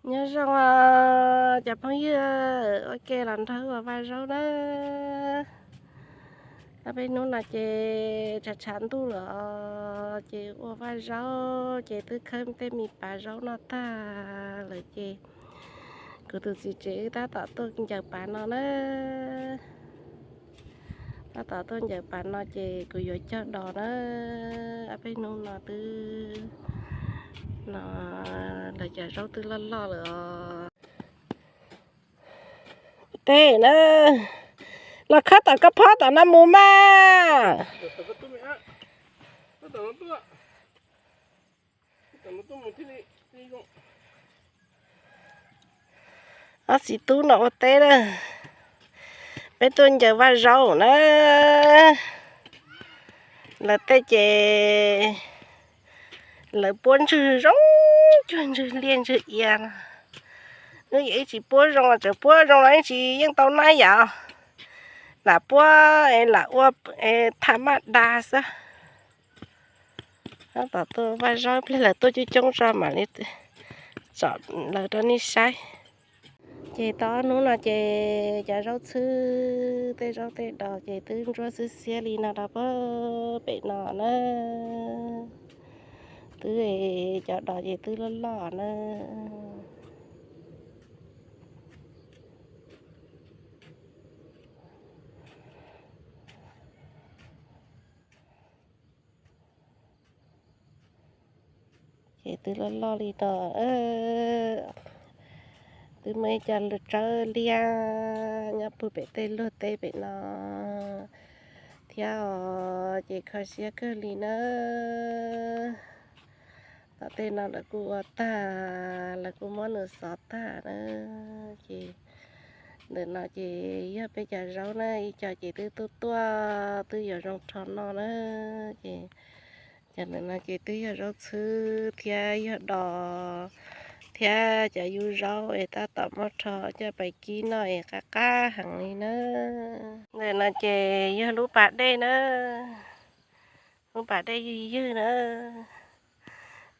Nyob zoo cov phooj ywg, ua ke los nrog ua vaj zaub na. Ob peb hnub no ces tshav tshav ntuj lawm, ces ua vaj zaub ces twb khawb tej me pas zaub no tag lawm ces kuv tus txiv tsev wb tab tom tuaj ncaws pas no na. Tab tom tuaj ncaws pas no ces kuv yuav cog dos na. Ob peb hnub no twb no lawv cov zaub twb loj loj lawm os. Tej na, los khawb tom koj phob tom no mus mas. Ob txiv tub no ua teb na, peb tuaj ncaws vaj zaub na. Lawv tej ces lawv puab ntswg zoo cuag ntswg liaj ntswg ia no. Wb yam ib tsis puab zoo los tseem puab zoo los ib tsis yeej tau na yom. Lam puab es lam ua tham maj da xwb. Tab tom tuaj vaj zaub, pliag lawv tuaj coob coob tso mam li tsom lawv rau nej saib. Ces tau ob hnub no ces cov zaub txhwb tej zaub tej dos ces twb ntsuab xiab xiab li no rau pem no na. Twb cov dos ces twb loj loj na. Ces twb loj loj li no, twb muaj ib co tsawb liab nyob puag pem tej luag teb pem no thiab os, ces kho siab kawg li na. Tom tej no lawv kuj ua tag, lawv kuj muab nws xov tag na. Ces ntawm no ces yog peb cov zaub na, ib co ces twb tuaj tuaj twb yuav zoo rho noj na. Ces cov ntawm no ces twb yog zaub txhwb thiab yog dos thiab cov yub zaub es tab tom muab rho coj pais kib noj es qab qab heev li na. Ntawm no ces yog lub pas dej na, lub pas dej ywg ywg na.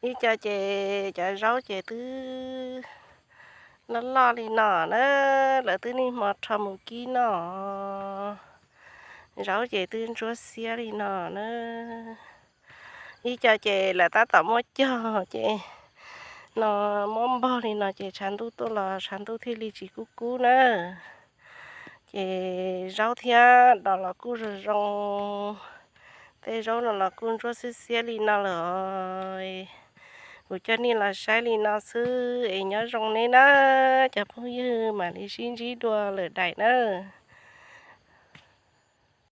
Ib co ces cov zaub ces twb loj loj li no na, lawv twb niaj hmo rho mus kib noj. Zaub ces twb ntsuab xiab li no na. Ib co ces lawv tab tom muab cog ces no muab npog li no ces tshav ntuj tuaj los tshav ntuj thiaj li tsis kub kub na. Ces zaub thiab dos los kuj zoo zoo, tej zaub no los kuj ntsuab xiab xiab li no lawm os. Kuv coj nej los saib li no xwb es nyob zoo neb na, cov phooj ywg, mam li sib ntsib dua lwm daim na.